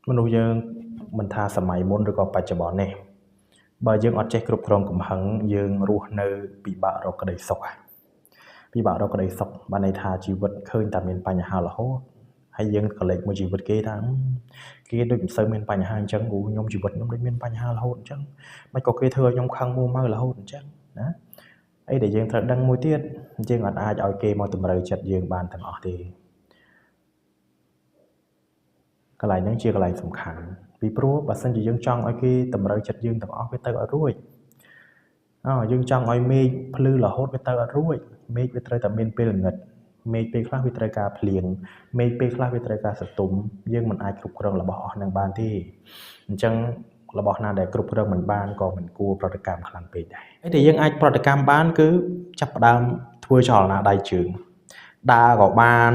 មនុស្សយើងមិនថាសម័យមុនឬក៏បច្ចុប្បន្ននេះបើយើងអត់ចេះគ្រប់គ្រងកំហឹងយើងរស់នៅពិបាករកក្តីសុខពិបាករកក្តីសុខបានន័យថាជីវិតឃើញតែមានបញ្ហារហូតហើយយើងក៏លេចមួយជីវិតគេថាគេដូចមិនសូវមានបញ្ហាអញ្ចឹងគូខ្ញុំជីវិតខ្ញុំដូចមានបញ្ហារហូតអញ្ចឹងមិនក៏គេធ្វើឲ្យខ្ញុំខឹងមួម៉ៅរហូតអញ្ចឹងណាអីដែលយើងត្រូវដឹងមួយទៀតយើងអត់អាចឲ្យគេមកតម្រូវចិត្តយើងបានទាំងអស់ទេកន្លែងហ្នឹងជាកន្លែងសំខាន់ពីព្រោះបើសិនជាយើងចង់ឲ្យគេតម្រូវចិត្តយើងទាំងអស់វាទៅអត់រួចយើងចង់ឲ្យមេឃភ្លឺរហូតវាទៅអត់រួចមេឃវាត្រូវតែមានពេលងឹតមេឃពេលខ្លះវាត្រូវការភ្លៀងមេឃពេលខ្លះវាត្រូវការសន្ទុំយើងមិនអាចគ្រប់គ្រងរបស់អស់នឹងបានទេអញ្ចឹងរបស់ណាដែលគ្រប់គ្រងមិនបានក៏មិនគួរប្រតិកម្មខ្លាំងពេកដែរហើយដែលយើងអាចប្រតិកម្មបានគឺចាប់ផ្ដើមធ្វើចលនាដៃជើងដើរក៏បាន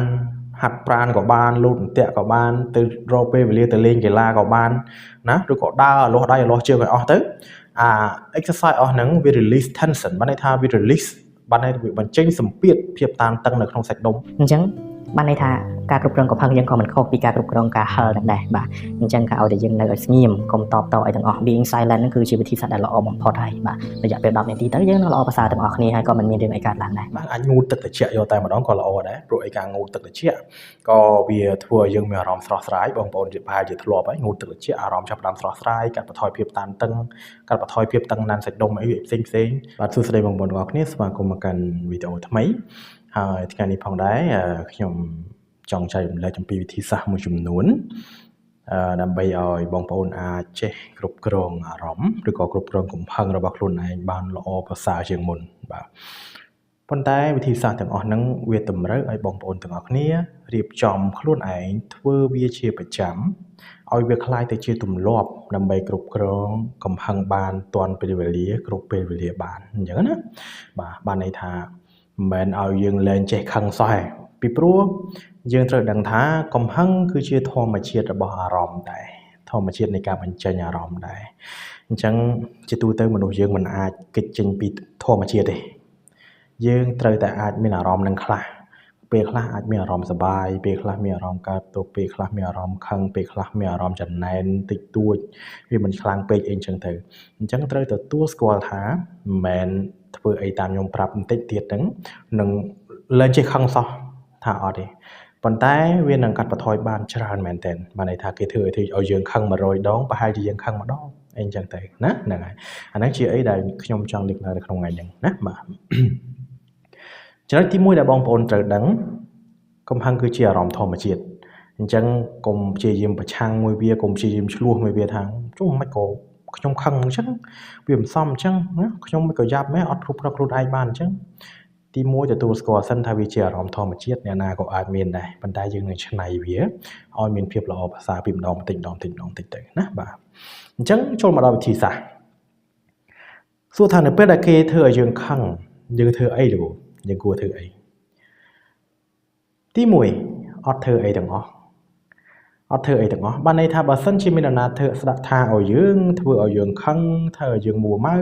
ហាត់ប្រាណក៏បានលូតអន្ទាក់ក៏បានទៅរកពេលវេលាទៅលេងកីឡាក៏បានណាឬក៏ដើរលាស់ដៃលាស់ជើងឲ្យអស់ទៅអា exercise អស់ហ្នឹងវា release tension បានន័យថាវា release បានន័យវាបញ្ចេញសម្ពាធភាពតានតឹងនៅក្នុងសាច់ដុំ អញ្ចឹងបានន័យថាការគ្រប់គ្រងកំហឹងយើងក៏មិនខុសពីការគ្រប់គ្រងការហិលដែរបាទអញ្ចឹងក៏ឲ្យតែយើងនៅឲ្យស្ងៀមកុំតបតអីទាំងអស់ being silent ហ្នឹងគឺជាវិធីសាស្ត្រដែលល្អបំផុតហើយបាទរយៈពេល10នាទីទៅយើងនឹងល្អប្រសើរទាំងអស់គ្នាហើយក៏មិនមានរឿងអីកើតឡើងដែរ បាទអាចងូតទឹកត្រជាក់យកតែម្ដងក៏ល្អដែរព្រោះអីការងូតទឹកត្រជាក់ក៏វាធ្វើឲ្យយើងមានអារម្មណ៍ស្រស់ស្រាយបងប្អូនជាប្រហែលជាធ្លាប់ហើយងូតទឹកត្រជាក់អារម្មណ៍ចាប់ផ្ដើមស្រស់ស្រាយកាត់បន្ថយភាពតានតឹងកាត់បន្ថយភាពតឹងណែនសាច់ដុំអីផ្សេងផ្សេងបាទសួស្តីបងប្អូនទាំងអស់គ្នាស្វាគមន៍មកកាន់វីដេអូថ្មីហើយថ្ងៃនេះផងដែរខ្ញុំចង់ចែករំលែកអំពីវិធីសាស្ត្រមួយចំនួនដើម្បីឲ្យបងប្អូនអាចចេះគ្រប់គ្រងអារម្មណ៍ឬក៏គ្រប់គ្រងកំហឹងរបស់ខ្លួនឯងបានល្អប្រសើរជាងមុនបាទប៉ុន្តែវិធីសាស្ត្រទាំងអស់ហ្នឹងវាតម្រូវឲ្យបងប្អូនទាំងអស់គ្នារៀបចំខ្លួនឯងធ្វើវាជាប្រចាំឲ្យវាក្លាយទៅជាទម្លាប់ដើម្បីគ្រប់គ្រងកំហឹងបានទាន់ពេលវេលាគ្រប់ពេលវេលាបានអញ្ចឹងណាបាទបានន័យថាមិនមែនឲ្យយើងលែងចេះខឹងសោះទេពីព្រោះយើងត្រូវដឹងថាកំហឹងគឺជាធម្មជាតិរបស់អារម្មណ៍ដែរធម្មជាតិនៃការបញ្ចេញអារម្មណ៍ដែរអញ្ចឹងជាទូទៅមនុស្សយើងមិនអាចគេចចេញពីធម្មជាតិទេយើងត្រូវតែអាចមានអារម្មណ៍នឹងខ្លះពេលខ្លះអាចមានអារម្មណ៍សប្បាយពេលខ្លះមានអារម្មណ៍កើតទុក្ខពេលខ្លះមានអារម្មណ៍ខឹងពេលខ្លះមានអារម្មណ៍ចំណែនតិចតួចវាមិនខ្លាំងពេកអីចឹងទៅអញ្ចឹងត្រូវទទួលស្គាល់ថាមិនមែនធ្វើអីតាមខ្ញុំប្រាប់បន្តិចទៀតហ្នឹងនឹងលែងចេះខឹងសោះថាអត់ទេប៉ុន្តែវានឹងកាត់បន្ថយបានច្រើនមែនទែនបានន័យថាគេធ្វើឲ្យយើងខឹង100ដងប្រហែលជាយើងខឹងម្ដងអីចឹងទៅណាហ្នឹងហើយអាហ្នឹងជាអីដែលខ្ញុំចង់លើកឡើងនៅក្នុងថ្ងៃហ្នឹងណាបាទចំណុចទី1ដែលបងប្អូនត្រូវដឹងកំហឹងគឺជាអារម្មណ៍ធម្មជាតិអញ្ចឹងកុំព្យាយាមប្រឆាំងមួយវាកុំព្យាយាមឆ្លោះមួយវាថាជុំមិនក៏ខ្ញុំខឹងអញ្ចឹងវាមិនសមអញ្ចឹងណាខ្ញុំមិនក៏យ៉ាប់មែនអត់គ្រប់គ្រងខ្លួនឯងបានអញ្ចឹងទី1ទទួលស្គាល់សិនថាវាជាអារម្មណ៍ធម្មជាតិអ្នកណាក៏អាចមានដែរប៉ុន្តែយើងនឹងឆ្នៃវាឲ្យមានភាពល្អប្រសើរពីម្ដងបន្តិចម្ដងបន្តិចម្ដងបន្តិចទៅណាបាទអញ្ចឹងចូលមកដល់វិធីសាស្ត្រសួរថានៅពេលដែលគេធ្វើឲ្យយើងខឹងយើងធ្វើអីលោកយើងគួរធ្វើអីទី1អត់ធ្វើអីទាំងអស់អត់ធ្វើអីទាំងអស់បានន័យថាបើសិនជាមាននរណាធ្វើស្ដាប់ថាឲ្យយើងធ្វើឲ្យយើងខឹងធ្វើឲ្យយើងមួម៉ៅ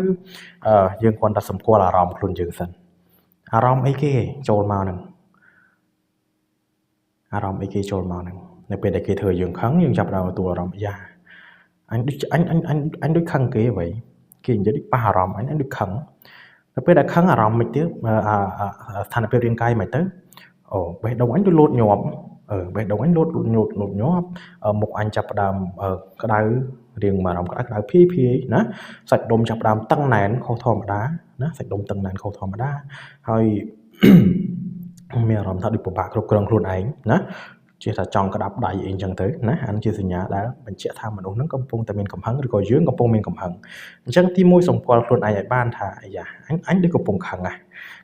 យើងគ្រាន់តែសម្គាល់អារម្មណ៍ខ្លួនយើងសិនអារម្មណ៍អីគេចូលមកហ្នឹងអារម្មណ៍អីគេចូលមកហ្នឹងនៅពេលដែលគេធ្វើឲ្យយើងខឹងយើងចាប់ផ្ដើមទទួលអារម្មណ៍យ៉ាអញដូចអញអញអញអញដូចខឹងគេអ្វីគេនិយាយដូចប៉ះអារម្មណ៍អញអញដូចខឹងដល់ពេលដែលខឹងអារម្មណ៍មិនទៀតស្ថានភាពរាងកាយមិនទៅអូបេះដូងអញដូចលោតញាប់បេះដូងអញលោតញាប់លោតញាប់មុខអញចាប់ផ្ដើមក្តៅរៀងអារម្មណ៍ក្តៅក្តៅភីភីណាសាច់ដុំចាប់ផ្ដើមតឹងណែនខុសធម្មតាណាសាច់ដុំតឹងណែនខុសធម្មតាហើយមានអារម្មណ៍ថាដូចពិបាកគ្រប់គ្រងខ្លួនឯងណាជាថាចង់ក្តាប់ដៃអីចឹងទៅណាអានជាសញ្ញាដែលបញ្ជាក់ថាមនុស្សហ្នឹងកំពុងតែមានកំហឹងឬក៏យើងកំពុងមានកំហឹងអញ្ចឹងទី1សម្គាល់ខ្លួនឯងឲ្យបានថាអាយ៉ាអញដូចកំពុងខឹងហ่ะ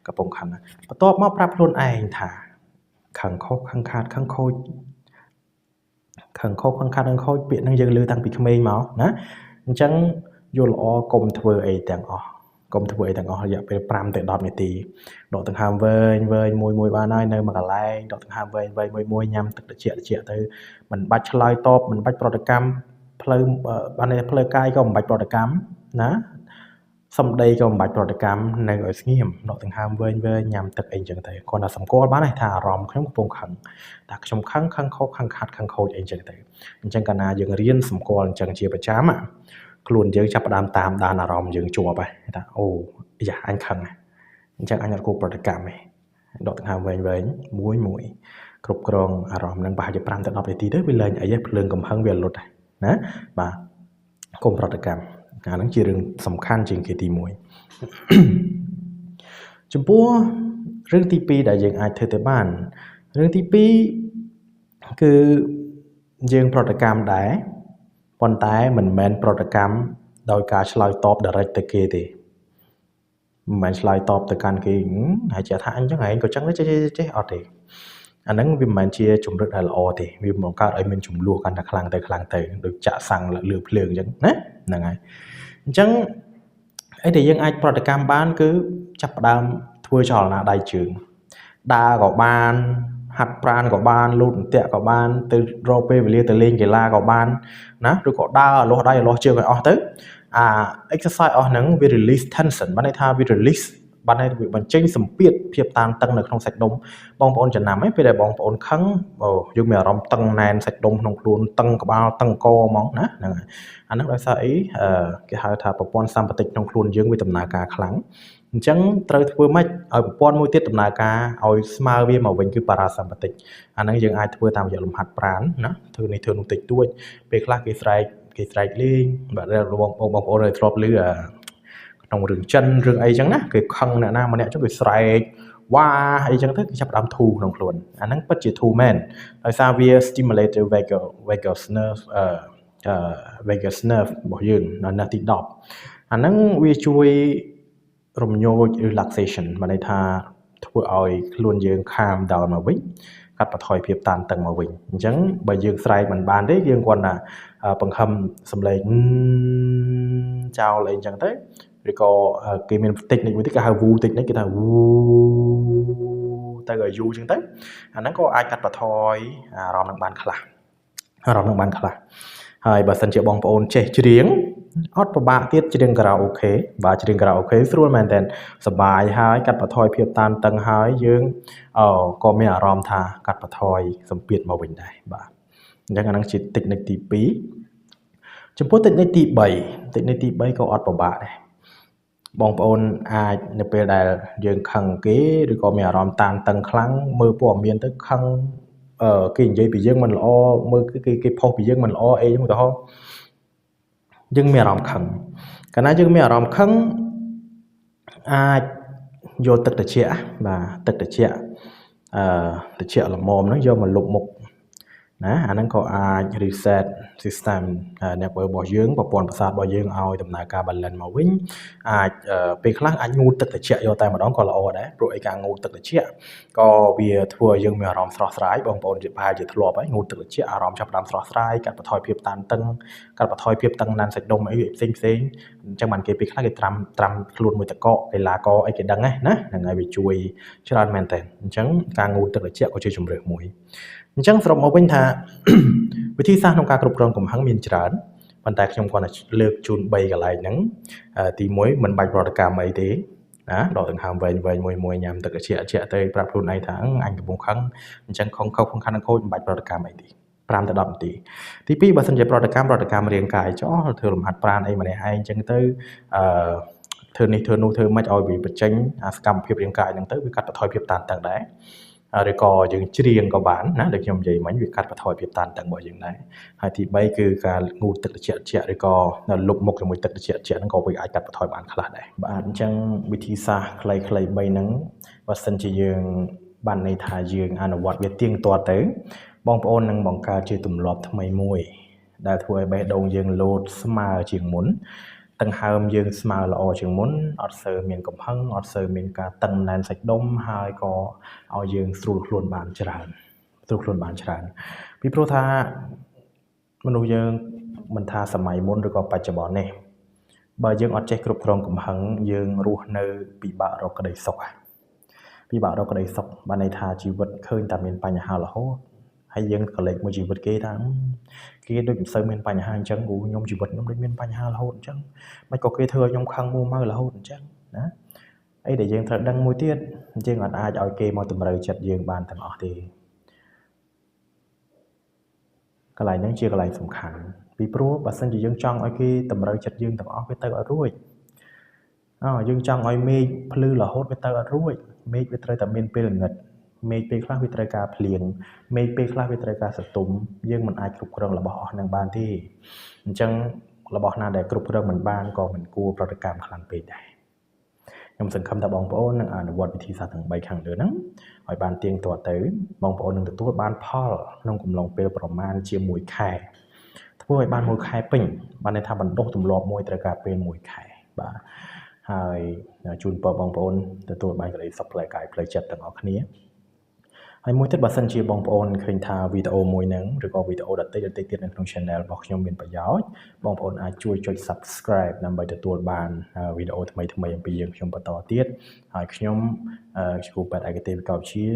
កំពុងខឹងបន្ទាប់មកប្រាប់ខ្លួនឯងថាខឹងខុសខឹងខាតខឹងខូចខឹងខុសខឹងខាតខឹងខូចពាក្យហ្នឹងយើងលើតាំងពីក្មេងមកណាអញ្ចឹងយល់ល្អកុំធ្វើអីទាំងអស់កុំធ្វើអីទាំងអស់រយៈពេល5ទៅ10នាទីដកដង្ហើមវែងវែងមួយមួយបានហើយនៅមួយកន្លែងដកដង្ហើមវែងវែងមួយមួយញ៉ាំទឹកត្រជាក់ត្រជាក់ទៅមិនបាច់ឆ្លើយតបមិនបាច់ប្រតិកម្មផ្លូវបានផ្លូវកាយក៏មិនបាច់ប្រតិកម្មណា សម្ដីក៏មិនបាច់ប្រតិកម្មនៅឲ្យស្ងៀមដកដង្ហើមវែងវែងញ៉ាំទឹកអីចឹងទៅគ្រាន់តែសម្គាល់បានថាអារម្មណ៍ខ្ញុំកំពុងខឹងតែខ្ញុំខឹងខឹងខុសខឹងខាត់ខឹងខូចអីចឹងទៅអញ្ចឹងកាលណាយើងរៀនសម្គាល់អញ្ចឹងជាប្រចាំខ្លួនយើងចាប់ផ្ដើមតាមដានអារម្មណ៍យើងជាប់ហើយថាអូយ៉ាអញខឹងអញ្ចឹងអញអត់គួរប្រតិកម្មទេដកដង្ហើមវែងវែងមួយមួយគ្រប់គ្រងអារម្មណ៍នឹងប្រហែលជា5ទៅ10នាទីទៅវាលែងអីទេភ្លើងកំហឹងវាលុតហើយណាបាទកុំប្រតិកម្មអាហ្នឹងជារឿងសំខាន់ជាងគេទី1ចំពោះរឿងទី2ដែលយើងអាចធ្វើទៅបានរឿងទី2គឺយើងប្រតិកម្មដែរប៉ុន្តែមិនមែនប្រតិកម្មដោយការឆ្លើយតប direct ទៅគេទេមិនមែនឆ្លើយតបទៅកាន់គេហើយចេះថាអញ្ចឹងឯងក៏ចឹងចេះចេះអត់ទេអាហ្នឹងវាមិនមែនជាជំរឿនដែលល្អទេវាបង្កើតឲ្យមានចំនួនកាន់តែខ្លាំងទៅខ្លាំងទៅដូចចាក់សាំងលើភ្លើងអញ្ចឹងណាហ្នឹងហើយអញ្ចឹងអីដែលយើងអាចប្រតិកម្មបានគឺចាប់ផ្ដើមធ្វើចលនាដៃជើងដើរក៏បានហាត់ប្រាណក៏បានលូតអន្ទាក់ក៏បានទៅរកពេលវេលាទៅលេងកីឡាក៏បានណាឬក៏ដើរអលាស់ដៃអលាស់ជើងឲ្យអស់ទៅអា exercise អស់ហ្នឹងវា release tension បានន័យថាវា release បានន័យវាបញ្ចេញសម្ពាធភាពតានតឹងនៅក្នុងសាច់ដុំបងប្អូនចំណាំឯងពេលដែលបងប្អូនខឹងយើងមានអារម្មណ៍តឹងណែនសាច់ដុំក្នុងខ្លួនតឹងក្បាលតឹងកហ្មងណាហ្នឹងហើយអាហ្នឹងដោយសារអីគេហៅថាប្រព័ន្ធសម្បតិចក្នុងខ្លួនយើងវាដំណើរការខ្លាំងអញ្ចឹងត្រូវធ្វើម៉េចឲ្យប្រព័ន្ធមួយទៀតដំណើរការឲ្យស្មើវាមកវិញគឺប៉ារ៉ាសម្បតិចអាហ្នឹងយើងអាចធ្វើតាមរយៈលំហាត់ប្រាណណាធ្វើនេះធ្វើនោះតិចតួចពេលខ្លះគេស្រែកលេងបាទបងប្អូនដែលធ្លាប់ឮក្នុងរឿងចិនរឿងអីចឹងណាគេខឹងអ្នកណាម្នាក់ចឹងគេស្រែកវ៉ាអីចឹងទៅគេចាប់ផ្ដើមធូរក្នុងខ្លួនអាហ្នឹងពិតជាធូរមែនដោយសារវា stimulate the vagus nerve vagus nerve របស់យើងនៅនាទី10អាហ្នឹងវាជួយរំញោច relaxation បានន័យថាធ្វើឲ្យខ្លួនយើង calm down មកវិញកាត់បន្ថយភាពតានតឹងមកវិញអញ្ចឹងបើយើងស្រែកមិនបានទេយើងគ្រាន់តែបង្ខំសំឡេងចោលអីអញ្ចឹងទៅឬក៏គេមាន technique មួយទៀតគេហៅ woo technique គេថា woo ទៅឲ្យយូរអញ្ចឹងទៅអាហ្នឹងក៏អាចកាត់បន្ថយអារម្មណ៍នឹងបានខ្លះអារម្មណ៍នឹងបានខ្លះហើយបើសិនជាបងប្អូនចេះច្រៀងអត់ពិបាកទៀតច្រៀងខារ៉ាអូខេបាទច្រៀងខារ៉ាអូខេស្រួលមែនតើសប្បាយហើយកាត់បន្ថយភាពតានតឹងហើយយើងក៏មានអារម្មណ៍ថាកាត់បន្ថយសម្ពាធមកវិញដែរបាទអញ្ចឹងអាហ្នឹងជា technique ទី2ចំពោះ technique ទី3 technique ទី3ក៏អត់ពិបាកដែរបងប្អូនអាចនៅពេលដែលយើងខឹងគេឬក៏មានអារម្មណ៍តានតឹងខ្លាំងមើលព័ត៌មានទៅខឹងគេនិយាយពីយើងមិនល្អមើលគេផុសពីយើងមិនល្អអីចឹងឧទាហរណ៍យើងមានអារម្មណ៍ខឹងកាលណាយើងមានអារម្មណ៍ខឹងអាចយកទឹកត្រជាក់បាទទឹកត្រជាក់ត្រជាក់ល្មមហ្នឹងយកមកលុបមុខណាអាហ្នឹងក៏អាច reset system network របស់យើងប្រព័ន្ធប្រសាទរបស់យើងឲ្យដំណើរការ balance មកវិញអាចពេលខ្លះអាចងូតទឹកត្រជាក់យកតែម្ដងក៏ល្អដែរព្រោះអីការងូតទឹកត្រជាក់ក៏វាធ្វើឲ្យយើងមានអារម្មណ៍ស្រស់ស្រាយបងប្អូនប្រហែលជាធ្លាប់ហើយងូតទឹកត្រជាក់អារម្មណ៍ចាប់ផ្ដើមស្រស់ស្រាយកាត់បន្ថយភាពតានតឹងកាត់បន្ថយភាពតឹងណែនសាច់ដុំអីផ្សេងផ្សេងអញ្ចឹងបានគេពេលខ្លះគេត្រាំខ្លួនមួយតកកកីឡាករអីគេដឹងណាហ្នឹងហើយវាជួយច្រើនមែនតើអញ្ចឹងការងូតទឹកត្រជាក់ក៏ជាជម្រើសមួយអញ្ចឹងសរុបមកវិញថាវិធីសាស្ត្រក្នុងការគ្រប់គ្រងកំហឹងមានច្រើនប៉ុន្តែខ្ញុំគ្រាន់តែលើកជូន3កន្លែងហ្នឹងទី1មិនបាច់ប្រតិកម្មអីទេណាដកដង្ហើមវែងវែងមួយមួយញ៉ាំទឹកត្រជាក់ត្រជាក់ទៅប្រាប់ខ្លួនឯងថាអញកំពុងខឹងអញ្ចឹងខឹងខុសខឹងខានខូចមិនបាច់ប្រតិកម្មអីទេ5ទៅ10នាទីទី2បើសិនជាប្រតិកម្មរាងកាយចោះធ្វើលំហាត់ប្រាណអីម្នាក់ឯងអញ្ចឹងទៅធ្វើនេះធ្វើនោះធ្វើម៉េចឲ្យវាបញ្ចេញអាសកម្មភាពរាងកាយហ្នឹងទៅវាកាត់បន្ថយភាពតានតឹងដែរឬក៏យើងច្រៀងក៏បានណាដូចខ្ញុំនិយាយមិញវាកាត់បន្ថយភាពតានតឹងរបស់យើងដែរហើយទី3គឺការងូតទឹកត្រជាក់ត្រជាក់ឬក៏លុបមុខជាមួយទឹកត្រជាក់ត្រជាក់ហ្នឹងក៏វាអាចកាត់បន្ថយបានខ្លះដែរបាទអញ្ចឹងវិធីសាស្ត្រខ្លីៗ3ហ្នឹងបើសិនជាយើងបានន័យថាយើងអនុវត្តវាទៀងទាត់ទៅបងប្អូននឹងបង្កើតជាទម្លាប់ថ្មីមួយដែលធ្វើឲ្យបេះដូងយើងលោតស្មើជាងមុនដង្ហើមយើងស្មើល្អជាងមុនអត់សូវមានកំហឹងអត់សូវមានការតឹងណែនសាច់ដុំហើយក៏ឲ្យយើងស្រួលខ្លួនបានច្រើនស្រួលខ្លួនបានច្រើនពីព្រោះថាមនុស្សយើងមិនថាសម័យមុនឬក៏បច្ចុប្បន្ននេះបើយើងអត់ចេះគ្រប់គ្រងកំហឹងយើងរស់នៅពិបាករកក្តីសុខពិបាករកក្តីសុខបានន័យថាជីវិតឃើញតែមានបញ្ហារហូត ហើយយើងក៏លេចមួយជីវិតគេថាគេដូចមិនសូវមានបញ្ហាអញ្ចឹងគូខ្ញុំជីវិតខ្ញុំដូចមានបញ្ហារហូតអញ្ចឹងមិនក៏គេធ្វើឲ្យខ្ញុំខឹងមួម៉ៅរហូតអញ្ចឹងណាអីដែលយើងត្រូវដឹងមួយទៀតយើងអត់អាចឲ្យគេមកតម្រូវចិត្តយើងបានទាំងអស់ទេកន្លែងហ្នឹងជាកន្លែងសំខាន់ពីព្រោះបើសិនជាយើងចង់ឲ្យគេតម្រូវចិត្តយើងទាំងអស់វាទៅអត់រួចយើងចង់ឲ្យមេឃភ្លឺរហូតវាទៅអត់រួចមេឃវាត្រូវតែមានពេលងងឹតមេឃពេលខ្លះវាត្រូវការភ្លៀងមេឃពេលខ្លះវាត្រូវការសន្ទុំយើងមិនអាចគ្រប់គ្រងរបស់អស់នឹងបានទេអញ្ចឹងរបស់ណាដែលគ្រប់គ្រងមិនបានក៏មិនគួរប្រតិកម្មខ្លាំងពេកដែរខ្ញុំសង្ឃឹមថាបងប្អូននឹងអនុវត្តវិធីសាស្ត្រទាំង3ខាងលើហ្នឹងឲ្យបានទៀងទាត់ទៅបងប្អូននឹងទទួលបានផលក្នុងកំឡុងពេលប្រមាណជា1ខែធ្វើឲ្យបាន1ខែពេញបានន័យថាបណ្ដុះទម្លាប់មួយត្រូវការពេល1ខែបាទហើយជូនពរបងប្អូនទទួលបានក្តីសុខផ្លូវកាយផ្លូវចិត្តទាំងអស់គ្នាហើយមួយទៀតបើសិនជាបងប្អូនឃើញថាវីដេអូមួយហ្នឹងឬក៏វីដេអូដទៃទៀតនៅក្នុង Channel របស់ខ្ញុំមានប្រយោជន៍បងប្អូនអាចជួយចុច Subscribe ដើម្បីទទួលបានវីដេអូថ្មីៗអំពីយើងខ្ញុំបន្តទៀតហើយខ្ញុំគ្រូពេទ្យឯកទេសវិកលវិទ្យ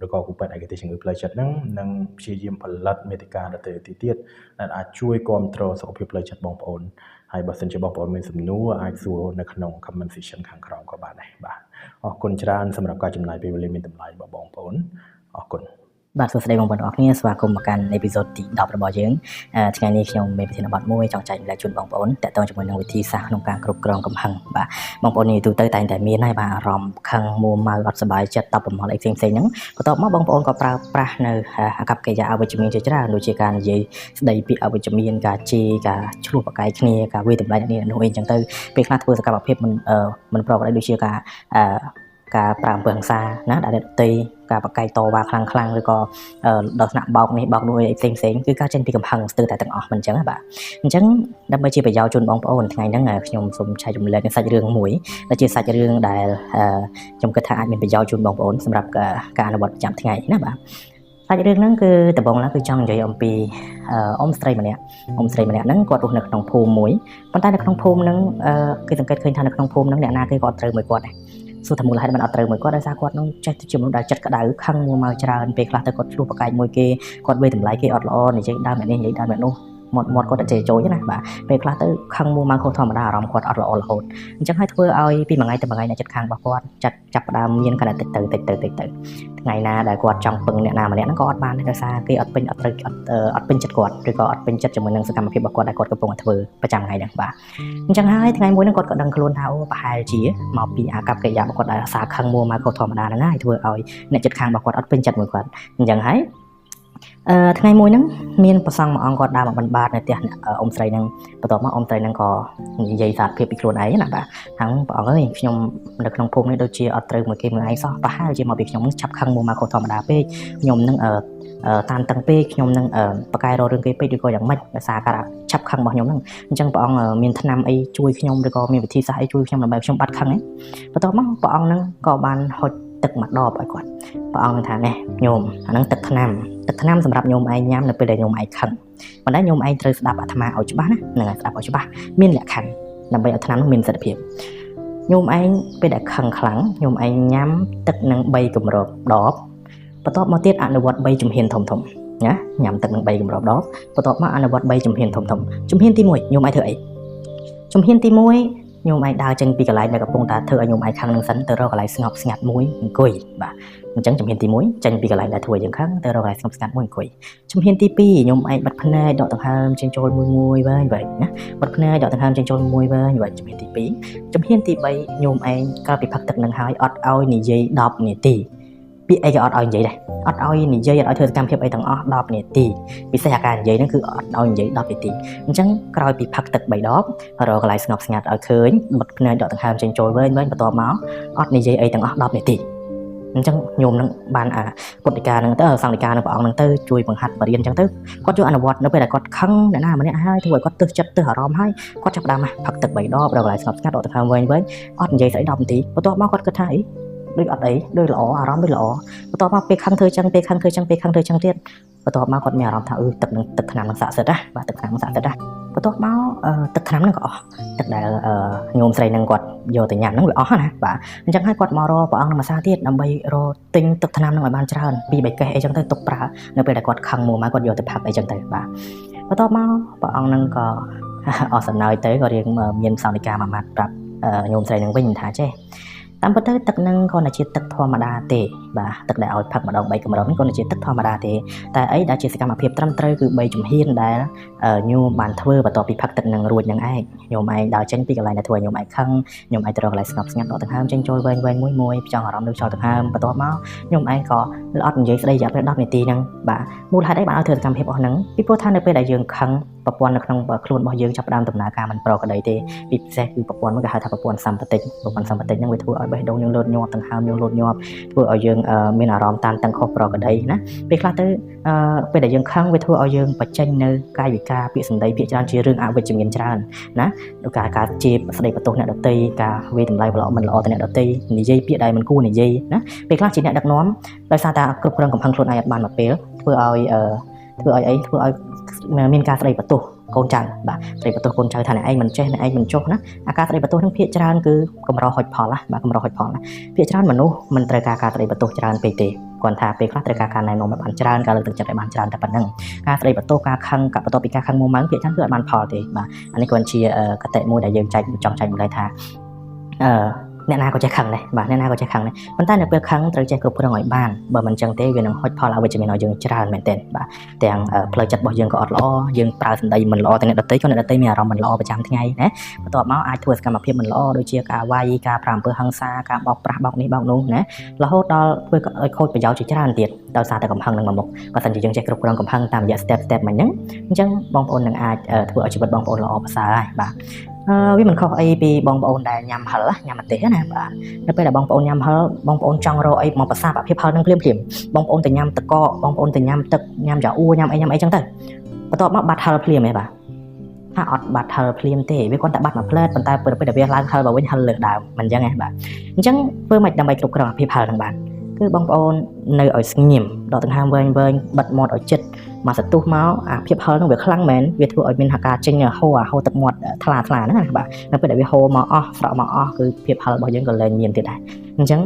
ាឬក៏គ្រូពេទ្យឯកទេសជំងឺផ្លូវចិត្តហ្នឹងនឹងព្យាយាមផលិតមេតិកាដទៃទៀតដែលអាចជួយគាំទ្រសុខភាពផ្លូវចិត្តបងប្អូនហើយបើសិនជាបងប្អូនមានសំណួរអាចសួរនៅក្នុង comment section ខាងក្រោមក៏បានដែរបាទអរគុណច្រើនសម្រាប់ការចំណាយពេលវេលាមានតម្លៃរបស់បងប្អូនអរគុណ បាទសួស្តីបងប្អូនទាំងអស់គ្នាស្វាគមន៍មកកាន់ episode ទី10របស់យើងថ្ងៃនេះខ្ញុំមានប្រធានបទមួយចង់ចែករំលែកជូនបងប្អូនទាក់ទងជាមួយនឹងវិធីសាស្ត្រក្នុងការគ្រប់គ្រងកំហឹងបាទបងប្អូននេះទូទៅតែងតែមានហើយបាទអារម្មណ៍ខឹងមួម៉ៅអត់សប្បាយចិត្តតបប្រមល់អីផ្សេងៗហ្នឹងបន្ទាប់មកបងប្អូនក៏ប្រើប្រាស់នៅអាកប្បកិរិយាអវិជ្ជមានជាច្រើនដូចជាការនិយាយស្ដីពាក្យអវិជ្ជមានការជេរការឈ្លោះប្រកែកគ្នាការវាយតម្លៃអ្នកនេះនោះអីចឹងទៅពេលខ្លះធ្វើសកម្មភាពមិនប្រក្រតីដូចជាការប្រើអំពើហិង្សាណាដាក់អ្នកដទៃការប្រកែកតវ៉ាខ្លាំងៗឬក៏ដល់ថ្នាក់បោកនេះបោកនោះអីផ្សេងផ្សេងគឺការចេញពីកំហឹងស្ទើរតែទាំងអស់មិនអញ្ចឹងបាទអញ្ចឹងដើម្បីជាប្រយោជន៍ជូនបងប្អូនថ្ងៃហ្នឹងខ្ញុំសូមចែករំលែកនូវសាច់រឿងមួយដែលជាសាច់រឿងដែលខ្ញុំគិតថាអាចមានប្រយោជន៍ជូនបងប្អូនសម្រាប់ការអនុវត្តប្រចាំថ្ងៃណាបាទសាច់រឿងហ្នឹងគឺដំបូងឡើងគឺចង់និយាយអំពីអ៊ំស្រីម្នាក់អ៊ំស្រីម្នាក់ហ្នឹងគាត់រស់នៅក្នុងភូមិមួយប៉ុន្តែនៅក្នុងភូមិហ្នឹងគេសង្កេតឃើញថានៅក្នុងភូមិហ្នឹងអ្នកណាគេក៏អត់ត្រូវមួយគាត់ដែរសួរថាមូលហេតុមិនអត់ត្រូវមួយគាត់ដោយសារគាត់នឹងចេះទៅជាមនុស្សដែលចិត្តក្តៅខឹងមួម៉ៅច្រើនពេលខ្លះទៅគាត់ឆ្លោះប្រកែកមួយគេគាត់វេតម្លៃគេអត់ល្អនិយាយដើមអ្នកនេះនិយាយដើមអ្នកនោះមាត់គាត់តែចេះចូលណាបាទពេលខ្លះទៅខឹងមួម៉ៅខុសធម្មតាអារម្មណ៍គាត់អត់ល្អរហូតអញ្ចឹងហើយធ្វើឲ្យពីមួយថ្ងៃទៅមួយថ្ងៃអ្នកចិត្តខាងរបស់គាត់ចាប់ផ្ដើមមានកាន់តែតិចទៅតិចទៅតិចទៅថ្ងៃណាដែលគាត់ចង់ពឹងអ្នកណាម្នាក់ហ្នឹងក៏អត់បានដែរដោយសារគេអត់ពេញអត់ត្រូវអត់ពេញចិត្តគាត់ឬក៏អត់ពេញចិត្តជាមួយនឹងសកម្មភាពរបស់គាត់ដែលគាត់កំពុងតែធ្វើប្រចាំថ្ងៃហ្នឹងបាទអញ្ចឹងហើយថ្ងៃមួយហ្នឹងគាត់ក៏ដឹងខ្លួនថាអូប្រហែលជាមកពីអាកប្បកិរិយារបស់គាត់ដែលសារខឹងមួម៉ៅខុសធម្មតាហ្នឹងហើយធ្វើឲ្យអ្នកចិត្តខាងរបស់គាត់អត់ពេញចិត្តមួយគាត់អញ្ចឹងហើយថ្ងៃមួយហ្នឹងមានព្រះសង្ឃមួយអង្គគាត់ដើរមកបិណ្ឌបាតនៅផ្ទះអ៊ំស្រីហ្នឹងបន្ទាប់មកអ៊ំស្រីហ្នឹងក៏និយាយសារភាពពីខ្លួនឯងណាបាទថាព្រះអង្គអើយខ្ញុំនៅក្នុងភូមិនេះដូចជាអត់ត្រូវមួយគេមួយឯងសោះប្រហែលជាមកពីខ្ញុំឆាប់ខឹងមួម៉ៅខុសធម្មតាពេកខ្ញុំនឹងតានតឹងពេកខ្ញុំនឹងប្រកែរករឿងគេពេកឬក៏យ៉ាងម៉េចដោយសារការឆាប់ខឹងរបស់ខ្ញុំហ្នឹងអញ្ចឹងព្រះអង្គមានថ្នាំអីជួយខ្ញុំឬក៏មានវិធីសាស្ត្រអីជួយខ្ញុំដើម្បីខ្ញុំបាត់ខឹងហ្នឹងបន្ទាប់មកព្រះអង្គហ្នឹងក៏បានហុចទឹកមួយដបឲ្យគាត់ព្រះអង្គថានេះញោមអាហ្នឹងទឹកថ្នាំទឹកថ្នាំសម្រាប់ញោមឯងញ៉ាំនៅពេលដែលញោមឯងខឹងប៉ុន្តែញោមឯងត្រូវស្ដាប់អាត្មាឲ្យច្បាស់ណាហ្នឹងហើយស្ដាប់ឲ្យច្បាស់មានលក្ខខណ្ឌដើម្បីឲ្យថ្នាំនោះមានប្រសិទ្ធភាពញោមឯងពេលដែលខឹងខ្លាំងញោមឯងញ៉ាំទឹកនឹង3គម្របដបបន្ទាប់មកទៀតអនុវត្ត3ជំហានធំធំណាញ៉ាំទឹកនឹង3គម្របដបបន្ទាប់មកអនុវត្ត3ជំហានធំធំជំហានទី1ញោមឯងធ្វើអីជំហានទី1ញោមឯងដើរចេញពីកន្លែងដែលកំពុងតែធ្វើឲ្យញោមឯងខឹងនឹងសិនទៅរកកន្លែងស្ងប់ស្ងាត់មួយអង្គុយបាទអញ្ចឹងជំហានទី1ចេញពីកន្លែងដែលធ្វើឲ្យយើងខឹងទៅរកកន្លែងស្ងប់ស្ងាត់មួយអង្គុយជំហានទី2ញោមឯងបិទភ្នែកដកដង្ហើមចេញចូលមួយមួយវែងវែងណាបិទភ្នែកដកដង្ហើមចេញចូលមួយវែងវែងជំហានទី2ជំហានទី3ញោមឯងក្រោយពីផឹកទឹកនឹងហើយអត់ឲ្យនិយាយ10នាទីពាក្យអីក៏អត់ឲ្យនិយាយដែរអត់ឲ្យនិយាយអត់ឲ្យធ្វើសកម្មភាពអីទាំងអស់10នាទីពិសេសអាការនិយាយហ្នឹងគឺអត់ឲ្យនិយាយ10នាទីអញ្ចឹងក្រោយពីផឹកទឹក3ដបរកកន្លែងស្ងប់ស្ងាត់ឲ្យឃើញបិទភ្នែកដកដង្ហើមចេញចូលវែងវែងបន្ទាប់មកអត់និយាយអីទាំងអស់10នាទីអញ្ចឹងញោមនឹងបានអាពុទ្ធិកានឹងទៅសង្ឃិកានឹងព្រះអង្គនឹងទៅជួយបង្ហាត់បរិញ្ញាអញ្ចឹងទៅគាត់យកអនុវត្តនៅពេលដែលគាត់ខឹងអ្នកណាម្នាក់ហើយធ្វើឲ្យគាត់ទើសចិត្តទើសអារម្មណ៍ហើយគាត់ចាប់ផ្ដើមផឹកទឹក3ដបរកកន្លែងស្ងប់ស្ងាត់ដកដង្ហើមវែងវែងអត់និយាយស្អី10នាទីបន្ទាប់មកគាត់គិតថាអីដូចអត់អីដូចល្អអារម្មណ៍ដូចល្អបន្ទាប់មកពេលខឹងធ្វើចឹងពេលខឹងធ្វើចឹងពេលខឹងធ្វើចឹងទៀតបន្ទាប់មកគាត់មានអារម្មណ៍ថាអឺទឹកនឹងទឹកថ្នាំនឹងស័ក្តិសិទ្ធណាបាទទឹកថ្នាំនឹងស័ក្តិសិទ្ធណាប បន្ទាប់មកទឹកថ្នាំហ្នឹងក៏អស់ទឹកដែលញោមស្រីហ្នឹងគាត់យកទៅញ៉ាំហ្នឹងវាអស់ណាបាទអញ្ចឹងហើយគាត់មករកព្រះអង្គនឹងមួយសាទៀតដើម្បីរកទិញទឹកថ្នាំហ្នឹងឲ្យបានច្រើនពីរបីកេះអីចឹងទៅទុកប្រើនៅពេលដែលគាត់ខឹងមកមកគាត់យកទៅផឹកអីចឹងទៅបាទបន្ទាប់មកព្រះអង្គហ្នឹងក៏អស់សំណើចទៅក៏រៀងមានសោនិកាមួយម៉ាត់ប្រាប់ញោមស្រីហ្នឹងវិញថាចេះតាមពិតទៅទឹកហ្នឹងគ្រាន់តែជាទឹកធម្មតាទេបាទទឹកដែលឲ្យផឹកម្ដង3កម្រងនេះគ្រាន់តែជាទឹកធម្មតាទេតែអីដែលជាសកម្មភាពត្រឹមត្រូវគឺ3ជំហានដែលញោមបានធ្វើបន្ទាប់ពីផឹកទឹកហ្នឹងរួចហ្នឹងឯងញោមឯងដើរចេញពីកន្លែងដែលធ្វើឲ្យញោមឯងខឹងញោមឯងទៅរកកន្លែងស្ងប់ស្ងាត់ដកដង្ហើមចេញចូលវែងវែងមួយមួយផ្ចង់អារម្មណ៍នឹងចោលដង្ហើមបន្ទាប់មកញោមឯងក៏អត់និយាយស្ដីរយៈពេល10នាទីហ្នឹងបាទមូលហេតុអីបានឲ្យធ្វើសកម្មភាពអស់ហ្នឹងពីព្រោះថានៅពេលដែលយើងខឹងប្រព័ន្ធនៅក្នុងខ្លួនរបស់យើងចាប់ផ្ដើមដំណើរការមិនប្រក្រតីទេពីពិសេសគឺប្រព័ន្ធមួយគេហៅថាប្រព័ន្ធសម្បតិចប្រព័ន្ធសម្បតិចហ្នឹងវាធ្វើឲ្យបេះដូងយើងលោតញាប់ដង្ហើមយើងលោតញាប់ធ្វើឲ្យយើងមានអារម្មណ៍តានតឹងខុសប្រក្រតីណាពេលខ្លះទៅពេលដែលយើងខឹងវាធ្វើឲ្យយើងបញ្ចេញនៅកាយវិការពាក្យសម្ដីភាគច្រើនជារឿងអវិជ្ជមានច្រើនណាដូចការជេរស្ដីបន្ទោសអ្នកដទៃការវាយតម្លៃប្រឡមិនល្អទៅអ្នកដទៃនិយាយពាក្យដែលមិនគួរនិយាយណាពេលខ្លះជាអ្នកដឹកនាំដោយសារតែគ្រប់គ្រងកំហឹងខ្លួនឯងអត់បានមកពេលធ្វើឲ្យធ្វើឲ្យអីធ្វើឲ្យមានការស្ដីបន្ទោសកូនចៅបាទស្ដីបន្ទោសកូនចៅថាអ្នកឯងមិនចេះអ្នកឯងមិនចុះណាអាការស្ដីបន្ទោសនឹងភាគច្រើនគឺកម្រហុចផលណាបាទកម្រហុចផលណាភាគច្រើនមនុស្សមិនត្រូវការការស្ដីបន្ទោសច្រើនពេកទេគាត់ថាពេលខ្លះត្រូវការការណែនាំឲ្យបានច្រើនការលើកទឹកចិត្តឲ្យបានច្រើនតែប៉ុណ្្នឹងការស្ដីបន្ទោសការខឹងបន្ទាប់ពីការខឹងមួយម៉ាំងភាគច្រើនគឺអត់បានផលទេបាទអានេះគ្រាន់ជាកតិមួយដែលយើងចែកចង់ចែកម្លែកថាអឺអ្នកណាក៏ចេះខឹងដែរបាទអ្នកណាក៏ចេះខឹងដែរប៉ុន្តែនៅពេលខឹងត្រូវចេះគ្រប់គ្រងឲ្យបានបើមិនចឹងទេវានឹងហុចផលអវិជ្ជមានឲ្យយើងច្រើនមែនទែនបាទទាំងផ្លូវចិត្តរបស់យើងក៏អត់ល្អយើងប្រើសម្ដីមិនល្អទៅអ្នកដទៃក៏អ្នកដទៃមានអារម្មណ៍មិនល្អប្រចាំថ្ងៃណាបន្ទាប់មកអាចធ្វើសកម្មភាពមិនល្អដូចជាការវាយការប្រើអំពើហិង្សាការបោកប្រាស់បោកនេះបោកនោះណារហូតដល់ធ្វើឲ្យខូចប្រយោជន៍ជាច្រើនទៀតដោយសារតែកំហឹងនឹងមួយមុខបើសិនជាយើងចេះគ្រប់គ្រងកំហឹងតាមរយៈ step step មិញហ្នឹងអញ្ចឹងបងប្អូននឹងអាចធ្វើឲ្យជីវិតបងប្អូនល្អប្រសើរហើយបាទវាមិនខុសអីពីបងប្អូនដែលញ៉ាំហឹរញ៉ាំម្ទេសណាបាទនៅពេលដែលបងប្អូនញ៉ាំហឹរបងប្អូនចង់រកអីមកប្រសាទអាភាពហឹរនឹងភ្លាមភ្លាមបងប្អូនទៅញ៉ាំទឹកកកបងប្អូនទៅញ៉ាំទឹកញ៉ាំយ៉ាអ៊ូញ៉ាំអីញ៉ាំអីចឹងទៅបន្ទាប់មកបាត់ហឹរភ្លាមហ៎បាទថាអត់បាត់ហឹរភ្លាមទេវាគាត់តែបាត់មួយផ្លែតប៉ុន្តែពេលដែលវាឡើងហឹរមកវិញហឹរលើដើមមិនចឹងហ៎បាទអញ្ចឹងធ្វើម៉េចដើម្បីគ្រប់គ្រងអាភាពហឹរនឹងបានគឺបងប្អូននៅឲ្យស្ងៀមដកដង្ហើមវែងវែងបិទមាត់ឲ្យជិតមកសន្ទុះមកអាភាពហឹរនោះវាខ្លាំងមែនវាធ្វើឲ្យមានការចេញហូរអាហូរទឹកមាត់ថ្លាថ្លាហ្នឹងណាបាទនៅពេលដែលវាហូរមកអស់ស្រក់មកអស់គឺភាពហឹររបស់យើងក៏លែងមានទៀតដែរអញ្ចឹង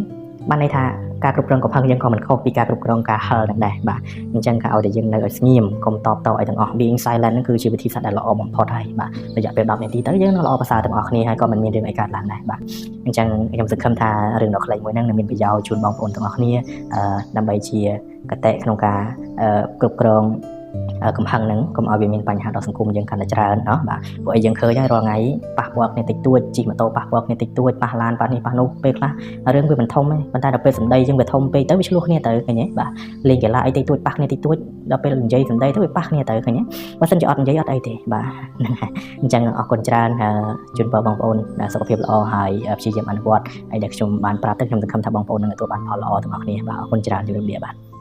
បានន័យថាការគ្រប់គ្រងកំហឹងយើងក៏មិនខុសពីការគ្រប់គ្រងការហឹរហ្នឹងដែរបាទអញ្ចឹងក៏ឲ្យតែយើងនៅឲ្យស្ងៀមកុំតបតអីទាំងអស់ being silent ហ្នឹងគឺជាវិធីសាស្ត្រដែលល្អបំផុតហើយបាទរយៈពេល10នាទីទៅយើងនឹងល្អប្រសើរទាំងអស់គ្នាហើយក៏មិនមានរឿងអីកើតឡើងដែរបាទអញ្ចឹងខ្ញុំសង្ឃឹមថារឿងដ៏ខ្លីមួយហ្នឹងនឹងមានប្រយោជន៍ជូនបងប្អូនទាំងអស់គ្នាដើម្បីជាកតិក្នុងការគ្រប់គ្រងកំហឹងហ្នឹងកុំឲ្យវាមានបញ្ហាដល់សង្គមយើងកាន់តែច្រើនណោះបាទព្រោះអីយើងឃើញហើយរាល់ថ្ងៃប៉ះពាល់គ្នាតិចតួចជិះម៉ូតូប៉ះពាល់គ្នាតិចតួចប៉ះឡានប៉ះនេះប៉ះនោះពេលខ្លះរឿងវាមិនធំទេប៉ុន្តែដល់ពេលសម្ដីយើងវាធំពេកទៅវាឆ្លោះគ្នាទៅឃើញទេបាទលេងកីឡាអីតិចតួចប៉ះគ្នាតិចតួចដល់ពេលនិយាយសម្ដីទៅវាប៉ះគ្នាទៅឃើញទេបើសិនជាអត់និយាយអត់អីទេបាទហ្នឹងហើយអញ្ចឹងអរគុណច្រើនជូនពរបងប្អូនសុខភាពល្អហើយព្យាយាមអនុវត្តអីដែលខ្ញុំបានប្រាប់ទៅខ្ញុំសង្ឃឹមថាបងប្អូននឹងទទួលបានផលល្អទាំងអស់គ្នាបាទអរគុណច្រើនជម្រាបលាបាទ។